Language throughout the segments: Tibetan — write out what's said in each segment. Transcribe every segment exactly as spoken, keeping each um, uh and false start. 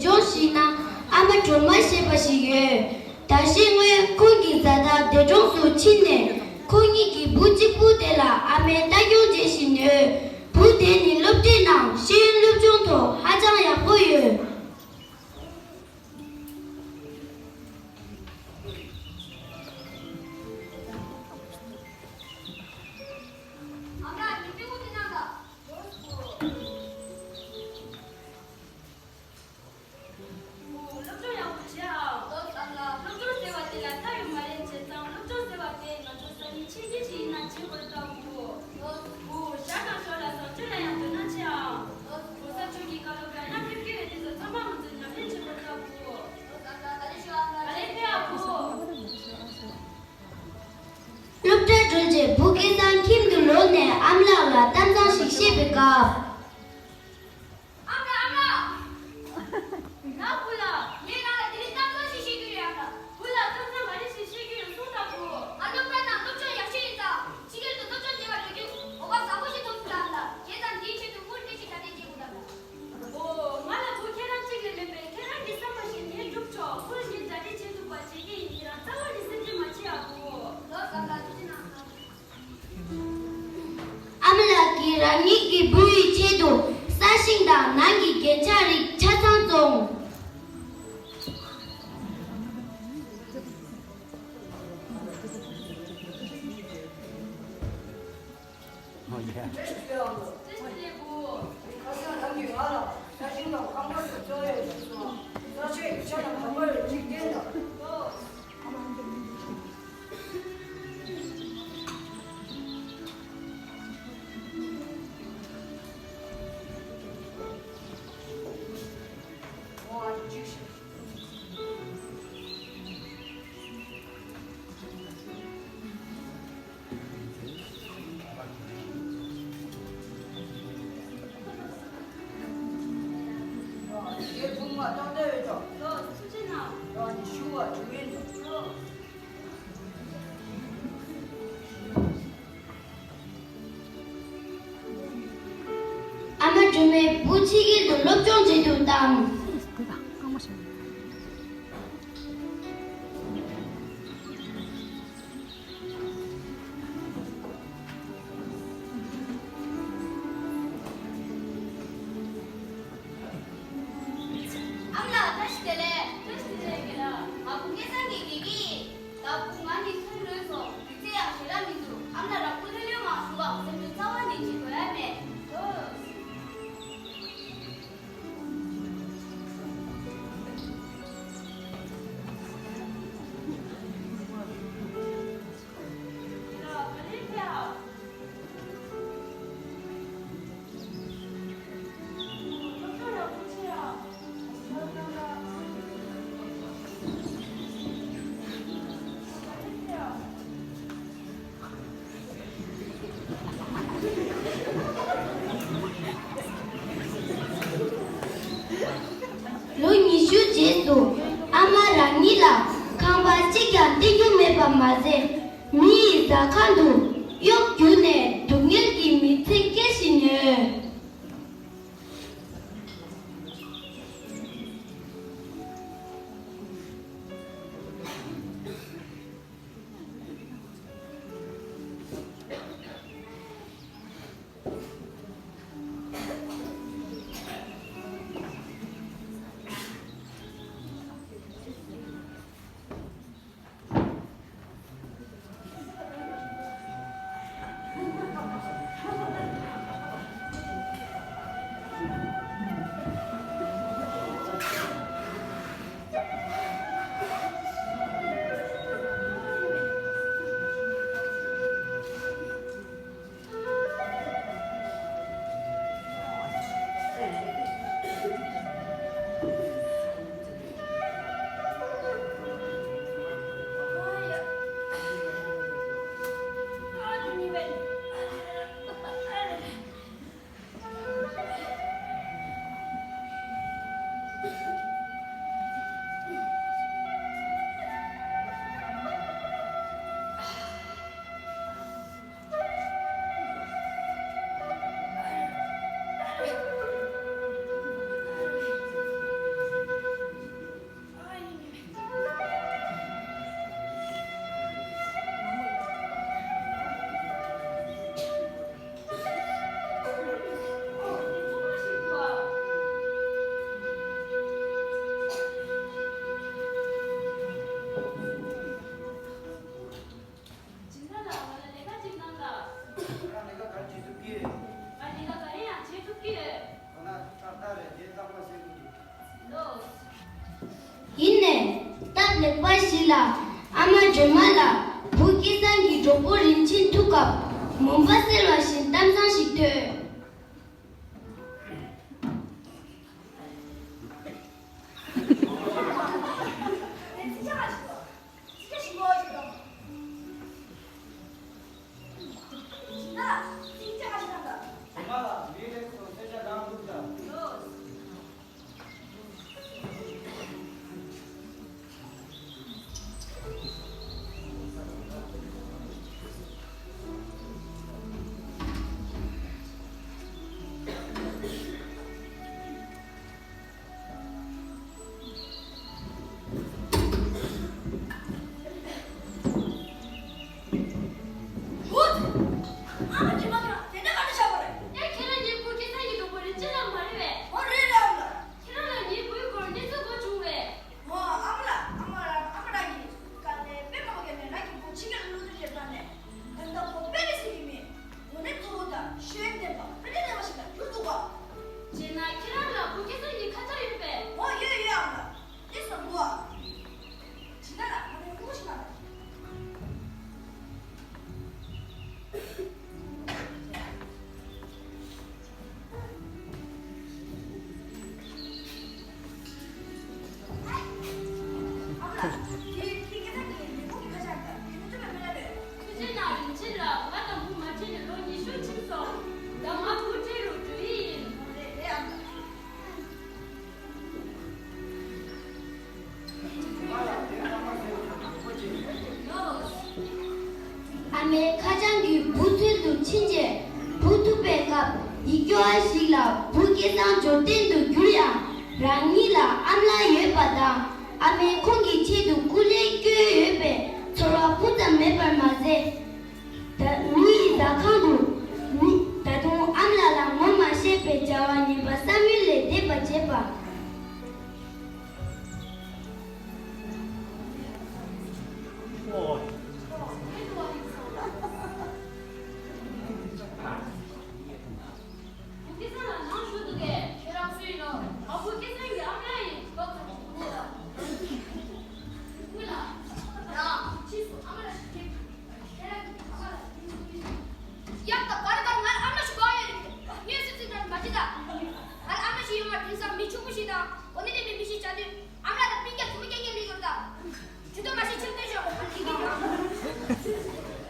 སྦྱོང་ཞིག་ན་ཨ་མ་སྒྲོལ་མ་ཞེས་པ་ཞིག་ཡོད། ད་ཤེས་སྔོན་ཁོང་གི་བཟའ་ཟླ་འདས་གྲོངས་སུ་ཕྱིན་ནས་ཁོང་ཉིད་ཀྱི་བུ་གཅིག་པུ་དེ་ལ་ཨ་མའི་ལྟ་སྐྱོང་བྱེད་བཞིན་ཡོད། བུ་དེ་ནི་སློབ་གྲྭའི་ནང་ཤེས་ཡོན་སློབ་སྦྱོང་ཐོག་ཧ་ཅང་ཡག་པོ་ཡོད། ཨ་མ་ལགས། ཉིན་དྲུག་དེ་གནང་དང་། སློབ་སྦྱོང་ཡག་པོ་བྱེད་ཨ། ལགས་སོ་ཨ་མ་ལགས། སློབ་སྦྱོང་ཟེར་བ་དེ་ལ་མཐའ་ཡོད་མ་རེད། བྱས་ཙང་སློབ་སྦྱོང་ཟེར་བ་དེ་ང་ཚོ་སང་ཉིན་ཆེད་མཁས་ཤིག་ཡིན་ན་བྱེད་དགོས་རེད་ལྟ་བུ། ལགས་སོ། ཞར་དང་ཞོར་ལ་བཟང་སྤྱོད་ལ་ཡང་དོ་སྣང་བྱེད་ཨ། ལགས་སོ། གོང་ས་མཆོག་གི་བཀའ་སློབ་ལ་ཡང་ཕེབས་ཀྱི་ཡོད་དེ་ཚོ་ཚང་མ་ང་ཚོ་ཉམས་ལེན་བྱེད་དགོས་རེད་ལྟ་བུ། ལགས་སོ་ཨ་མ་ལགས། ད་ལེ་ཤོ་ཨ་མ་ལགས། ད་ལེ་ཕེབས་ཨ་བུ། སློབ་གྲྭ་གྲོལ་རྗེས་བུ་སྐལ་བཟང་ཁྱིམ་དུ་ལོག་ནས་ཨ་མ་ལགས་ལ་གཏམ་བཟང་ཞིག་བཤད་པའི་སྐབས། ཨ་མ་ལགས། ཨ་མ་ལགས། ལགས་བུ་ལགས། ངས་རང་ལ་དེ་རིང་གཏམ་བཟང་ཞིག་བཤད་རྒྱུ་ཡོད་ཨ་མ་ལགས། བུ་ལགས་གཏམ་བཟང་ག་རེ་ཞིག་བཤད་རྒྱུ་ཡོད་གསུངས་དང་བུ། ང་སློབ་གྲྭ་ནང་སློབ་སྦྱོང་ཡག་ཤོས་ཡིན་ཙང་ཕྱི་རྒྱལ་དུ་སློབ་སྦྱོང་བྱེད་པར་འགྲོ་རྒྱུ་གོ་སྐབས་བཟང་པོ་ཞིག་ཐོབ་སོང་ཨ་མ་ལགས། བྱས་ཙང་དེའི་ཆེད་དུ་སྐུ་མཁྱེན་ཞིག་གྲ་སྒྲིག་བྱེད་དགོས་ལ། ཨོ། ང་ལ་བུ་ཁྱེད་རང་གཅིག་ལས་མེད་པས་ཁྱེད་རང་གི་བསམ་པ་བཞིན་ངས་སྒྲུབ་ཆོག་ཁོས་ངས་གྲ་སྒྲིག་བྱེད་ཐུབ་པ་བྱེད་ཀྱི་ཡིན། ཁྱེད་རང་རྩ་བ་ནས་སེམས་ཁྲལ་མ་བྱེད་ཨ་བུ། ལགས་སོ་ཨ་མ་ལགས། ཐུགས་རྗེ་གནང་། ཨ་མ་ལགས་ཀྱིས་རང་ཉིད་ཀྱི་བུ་ཡི་ཆེད་དུ་ས་ཞིང་དང་ནང་གི་རྒྱན་ཆ་རིགས་ཆ་ཚང་བཙོང་། ཨོ་ཡ། བཀྲ་ཤིས་བདེ་ལེགས་བུ། ཁ་སང་རང་གིས་ང་ལ་ས་ཞིང་དང་ཁང་པ་ཞིག་བཙོང་ཡོད་ཞུས་སོང་། ས་ཆའི་ཡིག་ཆ་དང་ཁང་པ་ཡོད་གཅིག་བསྟན་དང་། ཨོ་ཨ་གཅིག་ཞིག་ཨ་མ་སྒྲོལ་མས་བུ་ཕྱི་རྒྱལ་དུ་སློབ་སྦྱོང་བྱེད་དུ་བཏང་། ཨ་མ་ལགས་བཀྲ་ཤིས་བདེ་ལེགས། བཀྲ་ཤིས་བདེ་ལེགས་ཀྱི་ལ། ང་བུ་སྐལ་བཟང་གིས་ཉེ་གི། ད་བུ་ང་ནི་ཐུགས་ལོས་སོང་། དུས་ཚོད་ཡང་ཞེ་དྲག་མི་འདུག་ཨ་མ་ལགས་རང་སྐུ་ལྷོད་ལྷོད་ངང་བཞུགས་ཨ། སེམས་ཁྲལ་རྩ་བ་ནས་བྱེད་དགོས་ཡ་མེད། ལགས། ལོ་ཉི་ཤུ་རྗེས་སུ་ཨ་མ་རང་ཉིད་ལ་ཁང་པ་གཅིག་ཀྱང་བརྟེན་རྒྱུ་མེད་པ་མ་ཟད། མི་ཡི་ཟ་ཁང་དུ་གཡོག་རྒྱུགས་ནས་སྡུག་བསྔལ་གྱི་མི་ཚེ་སྐྱེལ་བཞིན་ཡོད། རྗེས་མ་ལ་བུ་སྐལ་བཟང་གི་གྲོགས་པོ་རིན་ཆེན་ཐུག་སྐབས་མུན་པ་སེལ་བ་བཞིན་གཏམ་བཟང་ཞིག་ཐོས། ཨ་མ་ཁྱེད་མ་ཁྱེད་དེ་འདྲ་ག་འདྲ་བྱ་བ་རེད། ཡ་ཁྱེད་རང་ངའི་བུ་སྐལ་བཟང་གི་གྲོགས་པོ་རིན་ཆེན་ལགས་མ་རེད་པས། ཨོ་རེད་རེད་ཨ་མ་ལགས། ཁྱེད་རང་ལ་ངའི་བུའི་སྐོར་གནས་ཚུལ་གོ་བྱུང་བས། ཨོ་ཨ་མ་ལགས། ཨ་མ་ལགས། ཨ་མ་ལགས་ཀྱིས་དཀའ་ལས་དཔེ་མང་པོ་བརྒྱབ་ནས་རང་གི་བུ་ཕྱི་རྒྱལ་ལ་སློབ་གྲྭ་རེ་བཏང་ནས་ད་ལྟ་ཁོ་དཔེ་མི་སྲིད་ཀྱི་མི། དངོས་གནས་གཙོ་བོ་དང་ཤེས་ཡོན་ལྡན་པ་དཔེ་ལྡན་ལྡན་པ་ཞིག་ལ་གྱུར་འདུག་ག་བྱས་ན་ཁྱེད་རང་ལ་བུ་སྐལ་བཟང་གི་ཁ་ཆ་ཡོད་པས། ཨོ་ཡོད་ཡོད་ཨ་མ་ལགས། དེ་བཟང་པོ་ཨ། ཇི་ལྟར་ང་ནི་ཀུ་ཤི་ན། ཨ་མའི་ཁ་བྱང་གི་བུ་ཚུལ་དུ་ཕྱིན་རྗེས་བུ་ཐུག་པའི་སྐབས་ཡིད་སྐྱོ་བ་ཞིག་ལ་བུ་སྐལ་བཟང་འབྱོར་ལྡན་དུ་གྱུར་ཡང་རང་ཉིད་ལ་ཨ་མ་ལགས་ཡོད་པ་དང་ཨ་མས་ཁོང་གི་ཆེད་དུ་སྐུ་ལས་བསྐྱོན་ཡོད་པའི་ཚོར་བ་སྤུ་ཙམ་མེད་པར་མ་ཟད། ད་མི་ཡི་ཟ་ཁང་དུ་མི་ད་དུང་ཨ་མ་ལགས་ལ་ངོ་མ་ཤེས་པའི་བྱ་བ་ངན་པ་བསམ་ཡུལ་ལས་འདས་པ་བྱེད་པ། བུ་སྐལ་བཟང་ལ་ནང་ཞུགས་འདུག་གས། ཁྱོད་རང་སུ་ཡིན་ནོ། ཨ་བུ་སྐལ་བཟང་གི་ཨ་མ་ལགས་ཡིན། ལོག་ཙམ་ཞིག་ངུ་ལ། ངུ་ལ། ཡ། ཕྱིས་སུ་ཨ་མ་ལགས་ཤིག་ཁྱེད་ཀྱིས་ཁྱེད་རང་གི་ཨ་མ་ལགས་ཡིན་ཟེར་གྱི་ཡོད། ཡག་ད་ག་རེ་ག་རེ། ང་ལ་ཨ་མ་ལགས་ཤིག་དགོས་ཡོད་རེད། ངས་སུ་ཚིག་དང་མ་བྱེད་ད། ང་ལ་ཨ་མ་ལགས་ཤིག་ཡོད་མ་རེད། དེང་སང་མི་ཕྱུག་པོ་ཞིག་དང་གོ་གནས་ལྡན་པའི་མི་ཞིག་བྱ་དུས་ཨ་མ་ལགས་དང་སྤུན་ཀྱག་ཆུང་མ་རྐྱང་རྐྱང་སླེབས་ཡོད་རེད་ད། ཇུས་གཏོགས་མ་བྱེད། ཕྱིར་སྟོན་ཤོག་ང་ཁྱེད་ཀྱིས་ཡོད། ཨ་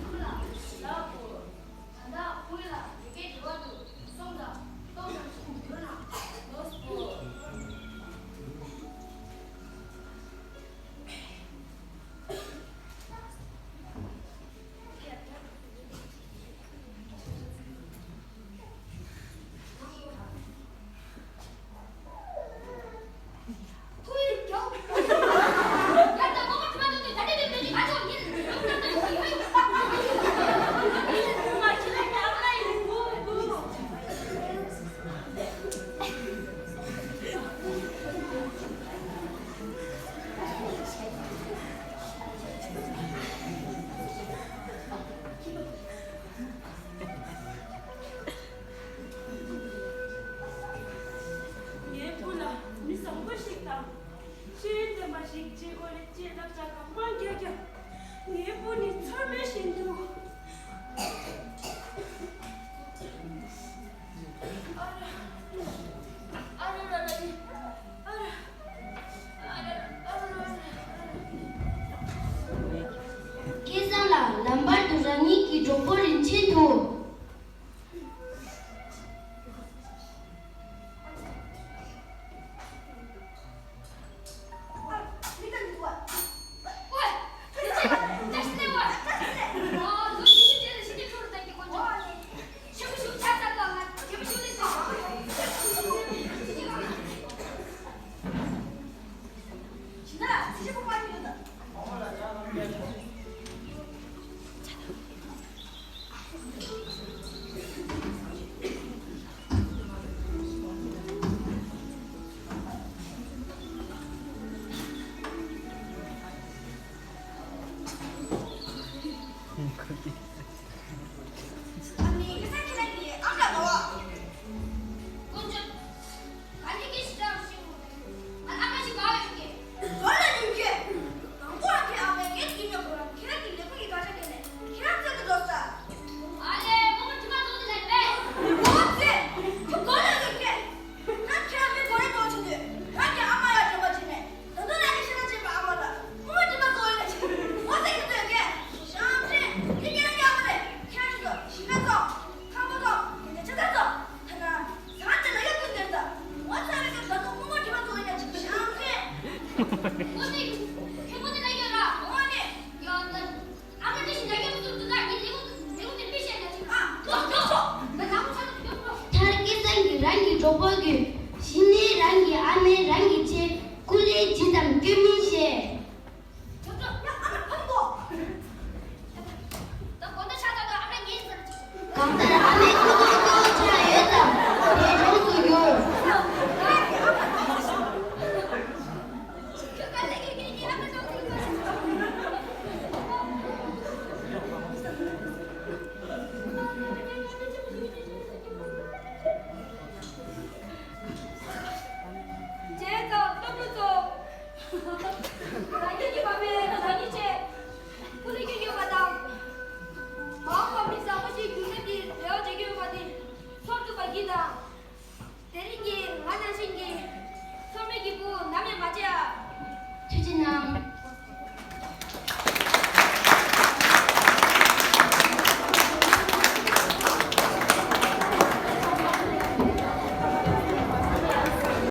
མ་ལགས། ད་ལྟ་ཁོང་ལ་ཡི་གེ་འབྲི་བ་དུ་སོང་ཙང་གཏོང་ཙམ་ཞིག་འབྱོར་ན་ལོས་གོ། ངའི་བུ་ལ་མི་བཟང་པོ་ཞིག་དང་། ཤེས་ཡོན་ལྡན་པ་ཞིག་བྱེད་དགོས་རེད་ཅེས་བསླབ་བྱ་གང་མང་རྒྱག་ཀྱང་། ངའི་བུ་ནི་ཚོར་མེད་བཞིན་དུ། ཨ་ར། ཨ་ར་ར་ར་ནི། ཨ་ར། ཨ་ར་ར་ར་ར། སྐལ་བཟང་ལགས་ལམ་བར་དུ་རང་ཉིད་ཀྱི་གྲོགས་པོ་རིན་ཆེན་དུ། གྲོགས་པོ་གུས། གཞི་ནས་རང་གི་ཨ་མས་རང་གི་ཆེད་སྐུ་ལས་ཇི་ཙམ་བསྐྱོན་མིན་ཤེས། གང་ལྟར་